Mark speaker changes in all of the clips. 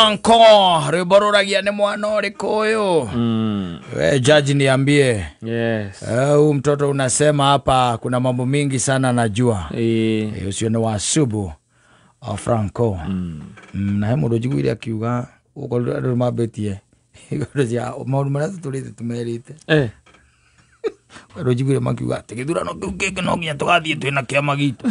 Speaker 1: Franco rwimbo ruragia nĩ mwana ũrĩkũ ũyũ? We judge niambie.
Speaker 2: Yes.
Speaker 1: Huu mtoto unasema hapa kuna mambo mingi sana najua. Ũcio nĩ wa Subu o Franco. Na he mũndũ njiguire akiuga ũkorwo andũ mambĩtie igũrũ cia maũndũ marĩa tũtũrĩte tũmerĩte. Andũ njiguire makiuga atĩ gĩthurano kĩu kĩngĩ no nginya tũgathiĩ twĩna kĩama gitũ.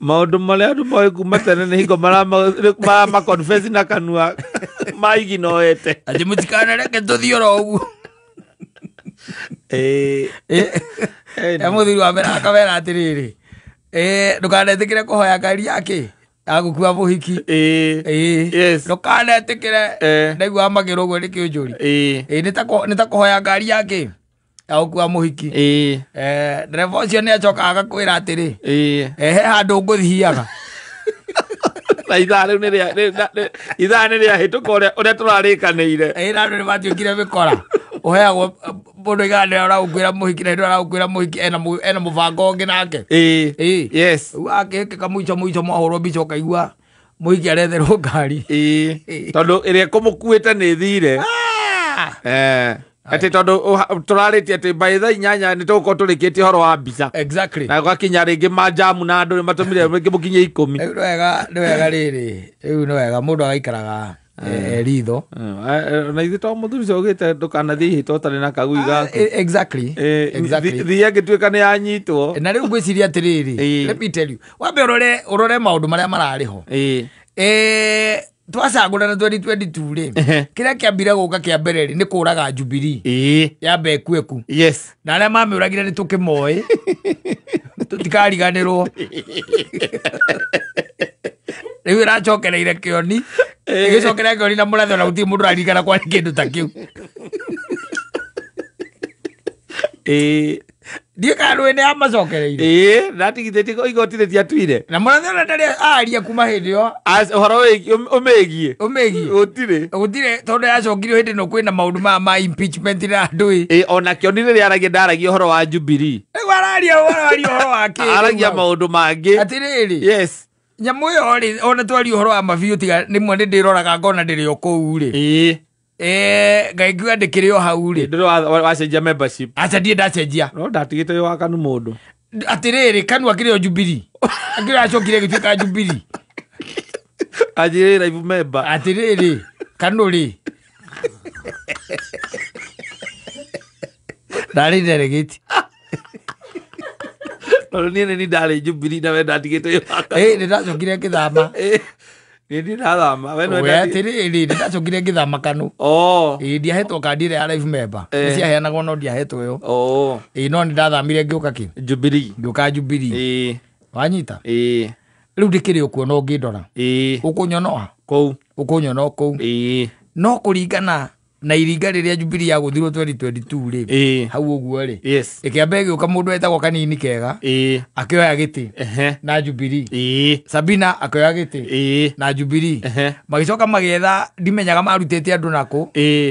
Speaker 2: Maũndũ marĩa andũ moĩ kuma tene nĩ hingo marama confess na kanua maiginoete.
Speaker 1: Atĩ mũtikanareke tũthiĩ oro ũguo. Mũthuri wa mbere akamera atĩrĩrĩ, ndũkanetĩkĩre kũhoya ngari yake agũkua mũhiki.
Speaker 2: Yes.
Speaker 1: Ndũkanetĩkĩre. Ndaigua makĩrwo ũguo nĩ kĩũnjũri. Nĩ ta kũhoya ngari yake agũkua mũhiki. Ndereba ũcio nĩ acokaga agakwĩra atĩrĩ, he handũ ngũthiaga.
Speaker 2: Na ithaa rĩu ithaa nĩ rĩahĩtũka ũrĩa tũrarĩkanĩire.
Speaker 1: Na andũ nĩ matuĩkire mĩkora. Ũheagwo mũndũ aigaga nĩwe ũragũkuĩra mũhiki na nĩwe ũragũkuĩra mũhiki ena mũbango ũngĩ nake.
Speaker 2: Yes.
Speaker 1: Rĩu akĩhĩkĩka mũico mũico mwahũrwo mbica ũkaigua mũhiki aretherwo ngari.
Speaker 2: Tondũ ĩrĩa ĩkũmũkuĩte nĩ ĩthire. Atĩ tondũ tũrarĩtie atĩ by thaa 8 nĩ tũgũkorwo tũrĩkĩtie ũhoro wa mbica.
Speaker 1: Exactly.
Speaker 2: Na gwakinya rĩngĩ manjamu na andũ nĩ matũmire rĩngĩ mũkinye 10.
Speaker 1: Rĩu nĩ wega rĩrĩ. Rĩu nĩ wega mũndũ agaikaraga ritho.
Speaker 2: Na ithuĩ to mũthuri ũcio augĩte ndũkanathiĩ ihĩto ũtarĩ na kagui gaku.
Speaker 1: Exactly. Exactly.
Speaker 2: Thiĩ angĩtuĩka nĩ yanyitwo.
Speaker 1: Na rĩu ngwĩciria atĩrĩrĩ, let me tell you. Wambe ũrore maũndũ marĩa mararĩ ho. Twacagũrana 2022 rĩ, kĩrĩa kĩambire gũka kĩa mbere rĩ, nĩ kũraga Jubilee. Ya Mbekueku.
Speaker 2: Yes.
Speaker 1: Na arĩa mamĩũragire nĩ tũkĩmoĩ. Tũtikariganĩrwo. Rĩu ĩracokereire Kĩoni. Ĩgĩcokereire Kĩoni na Mũrathe ona gũtirĩ mũndũ ũraririkana kwarĩ kĩndũ ta kĩu. Ndiũĩ kana rũĩ nĩ amacokereire.
Speaker 2: Ndatigithĩtie igoti rĩtiatuire.
Speaker 1: Na Mũrathe ona ndarĩ aria kuma hĩndĩ ĩyo.
Speaker 2: Ũhoro ũmĩgiĩ.
Speaker 1: Ũmĩgiĩ.
Speaker 2: Gũtirĩ.
Speaker 1: Gũtirĩ tondũ yacokirio hĩndĩ ĩno kwĩna maũndũ maya ma impeachment na andũ ĩ.
Speaker 2: Ona Kĩoni rĩrĩa aragia ndaragia ũhoro wa Jubilee.
Speaker 1: Rĩu araria ũhoro wa kĩ?
Speaker 2: Aragia maũndũ mangĩ.
Speaker 1: Atĩrĩrĩ.
Speaker 2: Yes.
Speaker 1: Nyamũ ĩyo rĩ, ona twaria ũhoro wa mabiũ tiga rĩmwe nĩ ndĩroraga ngona ndĩrĩ o kũu rĩ. Ngai ngiuga ndĩkĩrĩ o hau rĩ.
Speaker 2: Ndĩrĩ wacenjia membership.
Speaker 1: Aca ndiĩ ndacenjia.
Speaker 2: No ndatigĩte wĩ wa Kanu mũndũ.
Speaker 1: Atĩrĩrĩ, Kanu akĩrĩ o Jubilee. Akĩrĩ acokire agĩtuĩka Jubilee.
Speaker 2: Anjĩrĩ live member.
Speaker 1: Atĩrĩrĩ, Kanu rĩ. Ndarĩ delegate.
Speaker 2: Tondũ niĩ nĩ ndarĩ Jubilee na we ndatigĩte wĩ wa Kanu.
Speaker 1: Nĩ ndacokire ngĩthama.
Speaker 2: Nĩ ndiĩ ndathama. We nĩ
Speaker 1: We
Speaker 2: ndati-
Speaker 1: atĩrĩrĩ, nĩ ndacokire ngĩthama Kanu. Ndiahetwo kandi ĩrĩa ya live member. Nĩ ciaheanagwo no ndiahetwo ĩyo. No nĩ ndathamire ngĩũka kĩ?
Speaker 2: Jubilee.
Speaker 1: Ngĩũka Jubilee. Wanyita? Rĩu ndĩkĩrĩ o kuo no ũngĩndora. Ũkũnyonoa?
Speaker 2: Kũu.
Speaker 1: Ũkũnyona o kũu. No kũringana na iringa rĩrĩa Jubilee yagũthirwo 2022 rĩ. Hau ũguo rĩ.
Speaker 2: Yes.
Speaker 1: Ĩkĩamba ĩgĩũka mũndũ wetagwo Kanini Kega. Akĩoya gĩtĩ. Na Jubilee. Sabina akĩoya gĩtĩ. Na Jubilee. Magĩcoka magĩetha ndimenyaga marutĩte andũ nakũ.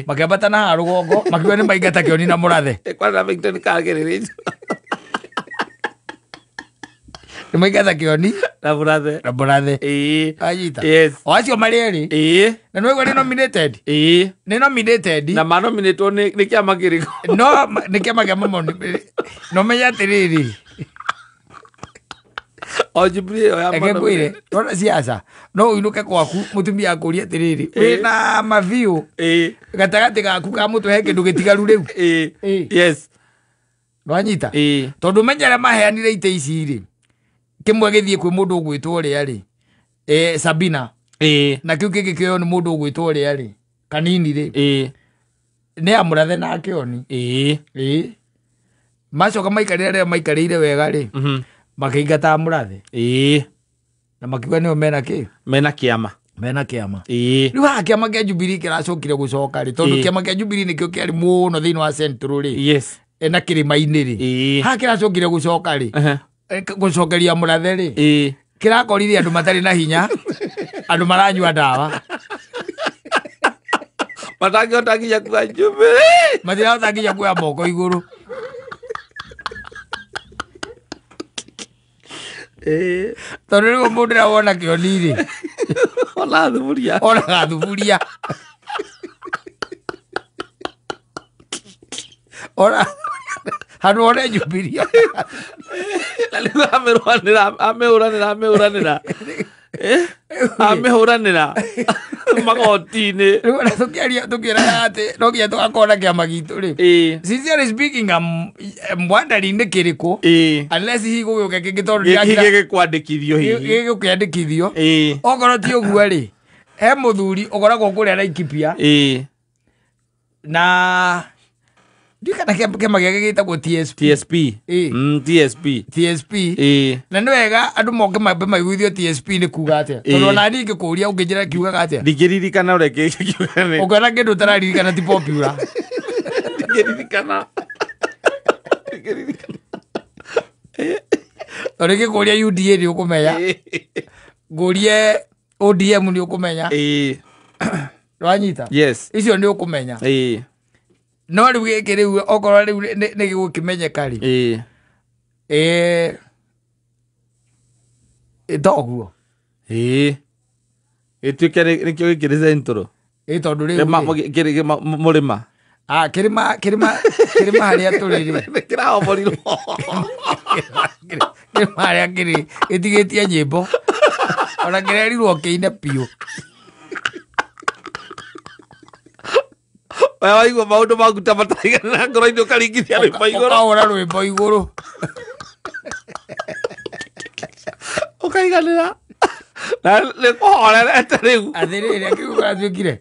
Speaker 1: Makĩambata na haha rũgongo, makiuga nĩ maingata Kĩoni na Mũrathe.
Speaker 2: Kwanza Victor nĩkagĩrĩrĩtio.
Speaker 1: Nĩ maingata Kĩoni
Speaker 2: na Mũrathe.
Speaker 1: Na Mũrathe. Anyita.
Speaker 2: Yes.
Speaker 1: O acio marĩ erĩ. Na nĩ waigua nĩ nominated. Nĩ nominated.
Speaker 2: Na manominatwo nĩ kĩama kĩrĩkũ?
Speaker 1: No, nĩ kĩama kĩa mamoni. No menya atĩrĩrĩ.
Speaker 2: O Jubilee ĩyo ya
Speaker 1: Reke ngwĩre, twana siasa, no ũinũke gwaku mũtumia akũrie atĩrĩrĩ, wĩna mabiũ gatagatĩ gaku ka mũtwe he kĩndũ gĩtigaru rĩu.
Speaker 2: Yes.
Speaker 1: Nĩwanyita? Tondũ menya arĩa maheanire itĩ ici rĩ, kĩmwe gĩthiĩ kwĩ mũndũ ũgwĩtwo ũrĩa rĩ, Sabina. Na kĩu kĩngĩ kĩoywo nĩ mũndũ ũgwĩtwo ũrĩa rĩ, Kanini rĩ. Nĩ ya Mũrathe na Kĩoni. Macoka maikarĩre arĩa maikarĩire wega rĩ, makĩingata Mũrathe. Na makiuga nĩo mena kĩ?
Speaker 2: Mena kĩama.
Speaker 1: Mena kĩama. Rĩu haha kĩama kĩa Jubilee kĩracokire gũcoka rĩ, tondũ kĩama kĩa Jubilee nĩkĩo kĩarĩ mũno thĩinĩ wa Central rĩ.
Speaker 2: Yes.
Speaker 1: Na kĩrĩma-inĩ rĩ. Haha kĩracokire gũcoka rĩ. Gũcokeria Mũrathe rĩ. Kĩrakorire andũ matarĩ na hinya, andũ maranyua ndawa.
Speaker 2: Matangĩhota nginya kuoya Jubilee.
Speaker 1: Matirahota nginya kuoya moko igũrũ. Tondũ rĩu mũndũ ũrĩa wona kĩoni rĩ
Speaker 2: ona thuburia.
Speaker 1: Onaga thuburia. Ona handũ one Jubilee.
Speaker 2: Na rĩu amĩrũanĩra amĩhũranĩra amĩhũranĩra. Amĩhũranĩra magoti-inĩ.
Speaker 1: Rĩu ona tũkĩaria tũkĩraga atĩ no nginya tũgakorwo na kĩama gitũ rĩ. Sincerely speaking, I'm wondering nĩ kĩrĩkũ. Unless hihi gũgĩũke kĩngĩ tondũ
Speaker 2: Hihi gĩgĩkwandĩkithio hihi.
Speaker 1: Gĩgũkĩandĩkithio. Okorwo ti ũguo rĩ, he mũthuri ũkoragwo kũrĩa Laikipia. Na ndiũĩ kana kĩama gĩake gĩtagwo TSP.
Speaker 2: TSP. TSP.
Speaker 1: TSP. Na nĩ wega andũ moke mambe maiguithio TSP nĩ kuga atĩa. Tondũ ona niĩ ingĩkũria ũngĩnjĩra kiugaga atĩa.
Speaker 2: Ndingĩririkana ũrĩa kiugaga nĩ.
Speaker 1: Ũngĩona kĩndũ ũtararirikana ti popular.
Speaker 2: Ndingĩririkana.
Speaker 1: Tondũ ingĩkũria UDA nĩ ũkũmenya. Ngũrie ODM nĩ ũkũmenya. Wanyita?
Speaker 2: Yes.
Speaker 1: Icio nĩ ũkũmenya. No rĩu gĩkĩ rĩu okorwo rĩu nĩ gĩgũkĩmenyeka rĩ. Toguo.
Speaker 2: Ĩtuĩke nĩkĩo gĩkĩrĩ central.
Speaker 1: Tondũ rĩu
Speaker 2: rĩ. Mũrĩma.
Speaker 1: Kĩrĩma kĩrĩma kĩrĩma harĩa tũrĩ rĩ.
Speaker 2: Kĩrahoborirwo.
Speaker 1: Kĩrĩma harĩa kĩrĩ gĩtigĩtie nyĩmbo. Ona kĩrerirwo kĩine biũ.
Speaker 2: We waigua maũndũ maku ta mataraigana ngoro-inĩ ũkaringithia rwĩmbo igũrũ.
Speaker 1: Ũkahũra rwĩmbo igũrũ.
Speaker 2: Ũkaiganĩra. Na nĩ kũhorerete rĩu.
Speaker 1: Atĩrĩrĩ, akĩigua kũratuĩkire.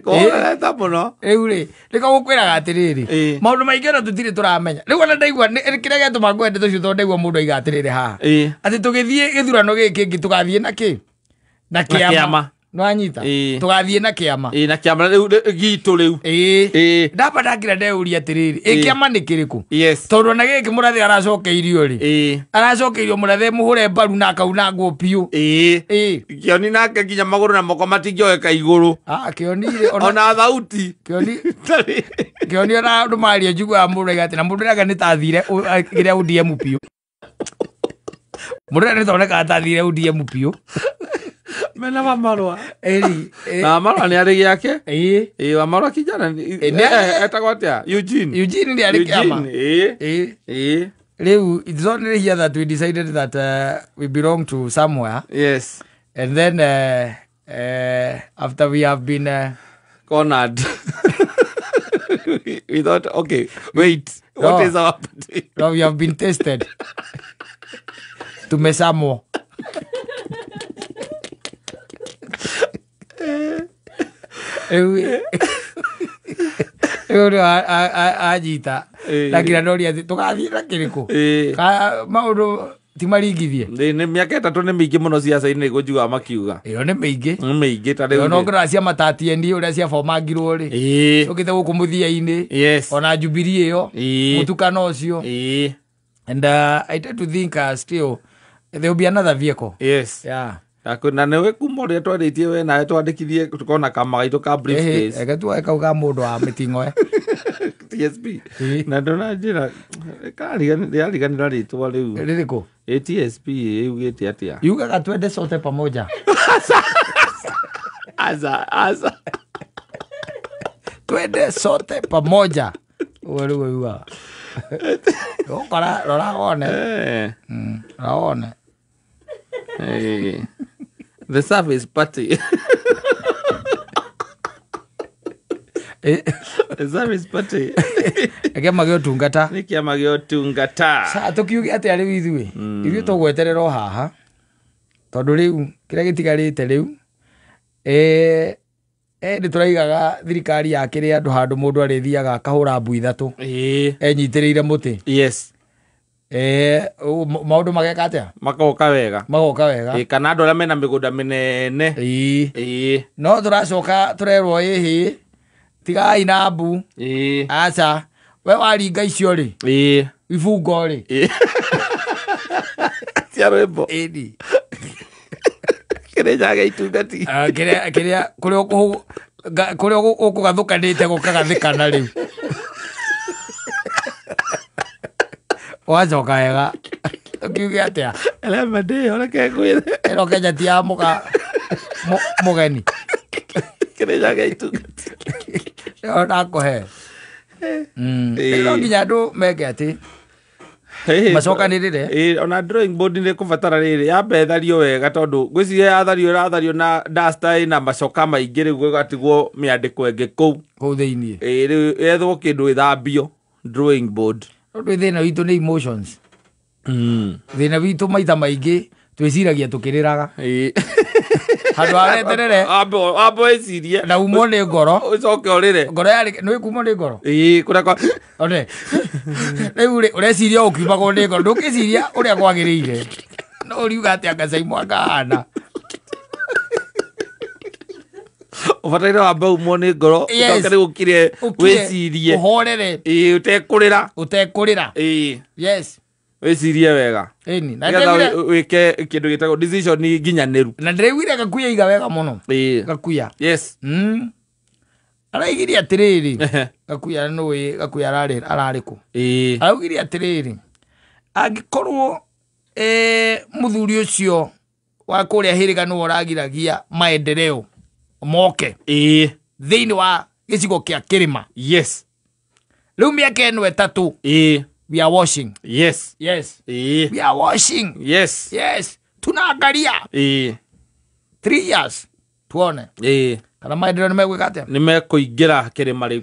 Speaker 2: Kũhorerete mũno.
Speaker 1: Rĩu rĩ, nĩko gũkwĩraga atĩrĩrĩ. Maũndũ maingĩ ona tũtirĩ tũramenya. Rĩu ona ndaigua kĩrĩa gĩatũma ngwende tũcio tondũ ndaigua mũndũ aiga atĩrĩrĩ haha. Atĩ tũgĩthiĩ gĩthurano gĩkĩ kĩngĩ tũgathiĩ na kĩ? Na kĩama. Nwanyita. Tũgathiĩ na kĩama.
Speaker 2: Na kĩama rĩu gitũ rĩu.
Speaker 1: Ndamba ndakira ndeuria atĩrĩrĩ, kĩama nĩ kĩrĩkũ?
Speaker 2: Yes.
Speaker 1: Tondũ ona gĩkĩ mũrathe aracokeirio rĩ. Aracokeirio mũrathe mũhũre mbaru na akaunangwo biũ.
Speaker 2: Kĩoni nake nginya magũrũ na moko matingĩoeka igũrũ.
Speaker 1: Kĩoni rĩ,
Speaker 2: ona thauti.
Speaker 1: Kĩoni ona andũ maria njiguaga mũndũ aiga atĩ na mũndũ ũrĩa nĩ ta athire kĩrĩa ODM biũ. Mũndũ ũrĩa nĩ tonekaga ta athire ODM biũ.
Speaker 2: Mena Wamarwa. Na Wamarwa nĩ arĩ gĩake. Wamarwa kijana etagwo atĩa? Eugene.
Speaker 1: Eugene nĩ arĩ kĩama. Rĩu it's only here that we decided that we belong to somewhere.
Speaker 2: Yes.
Speaker 1: And then after we have been
Speaker 2: cornered. We thought, okay, wait, what is our party?
Speaker 1: No, we have been tested. Tumesamwo. Rĩu anyita na nginya ndoria atĩ tũgathiĩ na kĩrĩkũ maũndũ ti maringithie.
Speaker 2: Nĩ mĩaka 3 nĩ mĩingĩ mũno ciaca-inĩ nĩguo njiguaga makiuga.
Speaker 1: Ĩyo nĩ mĩingĩ.
Speaker 2: Nĩ mĩingĩ ta rĩu.
Speaker 1: Ona ũngĩrora cia matatieni ũrĩa ciabomangirwo rĩ. Ũkĩte gũkũ mũthia-inĩ. Ona Jubilee ĩyo. Mũtukano ũcio. And I tend to think still there will be another vehicle.
Speaker 2: Yes.
Speaker 1: Yeah.
Speaker 2: Na nĩwe kuma ũrĩa twarĩtie we nawe twandĩkithie tũkona kama gaitũ ka briefcase.
Speaker 1: Reke tuoe kau ka mũndũ wa mĩting'oe.
Speaker 2: TSP. Na ndona njĩra rĩariganĩra rĩtwa rĩu.
Speaker 1: Rĩrĩkũ?
Speaker 2: TSP yugĩte atĩa?
Speaker 1: Yugaga twende sote pamoja.
Speaker 2: Aza aza.
Speaker 1: Twende sote pamoja. Ũguo nĩguo yugaga. Ũkora rora wone. Rora wone.
Speaker 2: The Service Party. The Service Party.
Speaker 1: Kĩama gĩa ũtungata.
Speaker 2: Nĩ kĩama gĩa ũtungata.
Speaker 1: Sa tũkiuge atĩa rĩu ithuĩ? Ithuĩ tũgweterera o haha. Tondũ rĩu kĩrĩa gĩtigarĩte rĩu nĩ tũraigaga thirikari yakĩrĩ andũ handũ mũndũ arĩthiaga akahũra mbu 3. Enyitĩrĩire mũtĩ.
Speaker 2: Yes.
Speaker 1: Maũndũ mageka atĩa?
Speaker 2: Magoka wega.
Speaker 1: Magoka wega.
Speaker 2: Kana andũ arĩa mena mĩgũnda mĩnene.
Speaker 1: No tũracoka tũrerwo ĩhĩ tigai na mbu. Aca we waringa icio rĩ. Ibungo rĩ.
Speaker 2: Cia rwĩmbo. Kĩrĩnyaga itungati.
Speaker 1: Kĩrĩa kũrĩa ũkũgathũkanĩte gũkagathĩkana rĩu. Wacoka wega. Tũkiuge atĩa?
Speaker 2: Element ĩyo reke ngwĩre.
Speaker 1: Ĩno Kenya ti ya mũga mũgeni.
Speaker 2: Kĩrĩnyaga itungati.
Speaker 1: Ĩyo ndakũhe. No nginya andũ meke atĩ macokanĩrĩre.
Speaker 2: Ona drawing board nĩ kũbatara rĩrĩ yambe ĩthario wega tondũ ngwĩciria yathario ĩrathario na duster ĩna macoka maingĩ rĩu gũgatigwo mĩandĩko ĩngĩ kũu.
Speaker 1: Kũu thĩiniĩ.
Speaker 2: Rĩu yethwo kĩndũ ĩthambio drawing board.
Speaker 1: Tondũ thĩna witũ nĩ emotions. Thĩna witũ maita maingĩ twĩciragia tũkĩrĩraga. Handũ ha weterere.
Speaker 2: Wambe wĩcirie.
Speaker 1: Na umwo nĩ ngoro.
Speaker 2: Ũcoke ũrĩre.
Speaker 1: Ngoro yarĩ nĩ kumwo nĩ ngoro.
Speaker 2: Kũrĩa kwa
Speaker 1: One. Rĩu rĩ ũreciria ũkiumagwo nĩ ngoro ndũngĩciria ũrĩa kwagĩrĩire. No ũriuga atĩ anga Cai Mwanga ahana.
Speaker 2: Ũbataire wambe umwo nĩ ngoro. Ũcoke rĩu ũkire wĩcirie.
Speaker 1: Ũhorere.
Speaker 2: Ũtekũrĩra.
Speaker 1: Ũtekũrĩra. Yes.
Speaker 2: Wĩcirie wega.
Speaker 1: Ĩni. Na
Speaker 2: nĩgetha wĩke kĩndũ gĩtagwo decision nginyanĩru.
Speaker 1: Na ndĩraiguire Gakuya iga wega mũno. Gakuya.
Speaker 2: Yes.
Speaker 1: Araigire atĩrĩrĩ. Gakuya nĩũĩ Gakuya ararĩ kũ. Araugire atĩrĩrĩ. Angĩkorwo mũthuri ũcio wa kũrĩa Hĩrĩga nĩwe ũragiragia maendeleo moke. Thĩinĩ wa gĩcigo kĩa kĩrĩma.
Speaker 2: Yes.
Speaker 1: Rĩu mĩaka ĩno ĩtatũ. We are washing.
Speaker 2: Yes.
Speaker 1: Yes. We are washing.
Speaker 2: Yes.
Speaker 1: Yes. Tunaangalia. 3 years. Tuone. Kana maendeleo nĩmegwĩka atĩa?
Speaker 2: Nĩmekũingĩra kĩrĩma rĩu.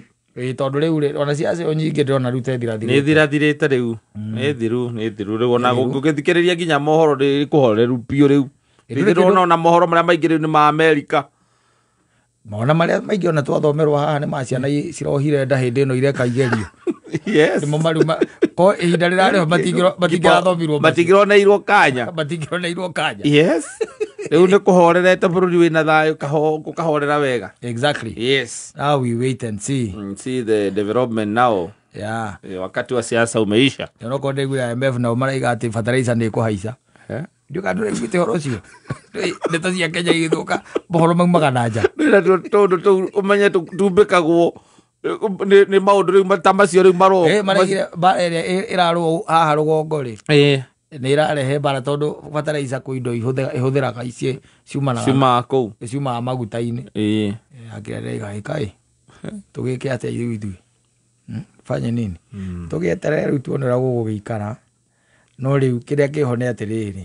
Speaker 2: Tondũ
Speaker 1: rĩu rĩ ona ciaca ĩyo nyingĩ ndĩrona rĩu ta ithirathirĩte.
Speaker 2: Nĩ ithirathirĩte rĩu. Nĩ thiru, nĩ thiru rĩu ona gũgĩthikĩrĩria nginya mohoro nĩ kũhoreru biũ rĩu. Ndĩrona ona mohoro marĩa maingĩ rĩu nĩ ma Amerika.
Speaker 1: Mona marĩa maingĩ ona twathomerwo haha nĩ ma ciana cirohire nda hĩndĩ ĩno ireka igerio.
Speaker 2: Yes.
Speaker 1: Nĩmo maruma ko ihinda rĩrarĩho matingĩrathomirwo
Speaker 2: matingĩroneirwo kanya.
Speaker 1: Matingĩroneirwo kanya.
Speaker 2: Yes. Rĩu nĩ kũhorerete bũrũri wĩna thayũ gũkahorera wega.
Speaker 1: Exactly.
Speaker 2: Yes.
Speaker 1: Now we wait and see.
Speaker 2: See the development now.
Speaker 1: Yeah.
Speaker 2: Wakati wa siasa umeisha.
Speaker 1: Onokorwo ndĩraiguire IMF nao maraiga atĩ fertilizer nĩ ĩkũhaica. Ndiũĩ kana ndũraiguĩte ũhoro ũcio. Ndeto cia Kenya igĩthũka mohoro maumaga na nja.
Speaker 2: Tondũ tũu ũmenye tumbĩkagwo nĩ maũndũ rĩu ta macio rĩu maro.
Speaker 1: Maraigire mbara ĩrĩa ĩrarũo haha rũgongo rĩ. Nĩ ĩrarehe mbara tondũ fertilizer kwĩ indo ihũthĩraga ici ciumanaga
Speaker 2: kũu.
Speaker 1: Ciumaga maguta-inĩ. Akĩra ndĩraiga ĩka tũgĩke atĩa ithuĩ ithuĩ. Fanye nini? Tũgĩeterere rĩu tuone ũrĩa gũgũgĩikara. No rĩu kĩrĩa kĩho nĩ atĩrĩrĩ.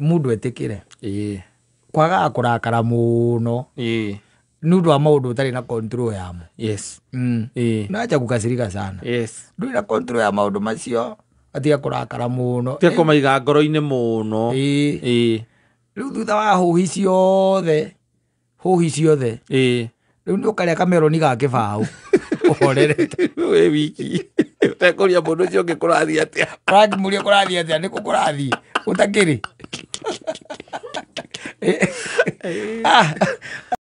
Speaker 1: Mũndũ etĩkĩre. Kwagaga kũrakara mũno. Nĩ ũndũ wa maũndũ ũtarĩ na control yamo.
Speaker 2: Yes.
Speaker 1: Na acha gũkasirika sana.
Speaker 2: Yes.
Speaker 1: Ndũrĩ na control ya maũndũ macio atiga kũrakara mũno.
Speaker 2: Tiga kũmaiga ngoro-inĩ mũno.
Speaker 1: Rĩu thutha wa hũhi ciothe rĩu nĩ ũkarĩa kameroni ga kĩbaũ ũhorerete.
Speaker 2: Wĩ wiki. Ũtekũria mũndũ ũcio ũngĩ kũrathiĩ atĩa.
Speaker 1: Ũrakĩmũria kũrathiĩ atĩa nĩkũ kũrathiĩ ũtakĩrĩ.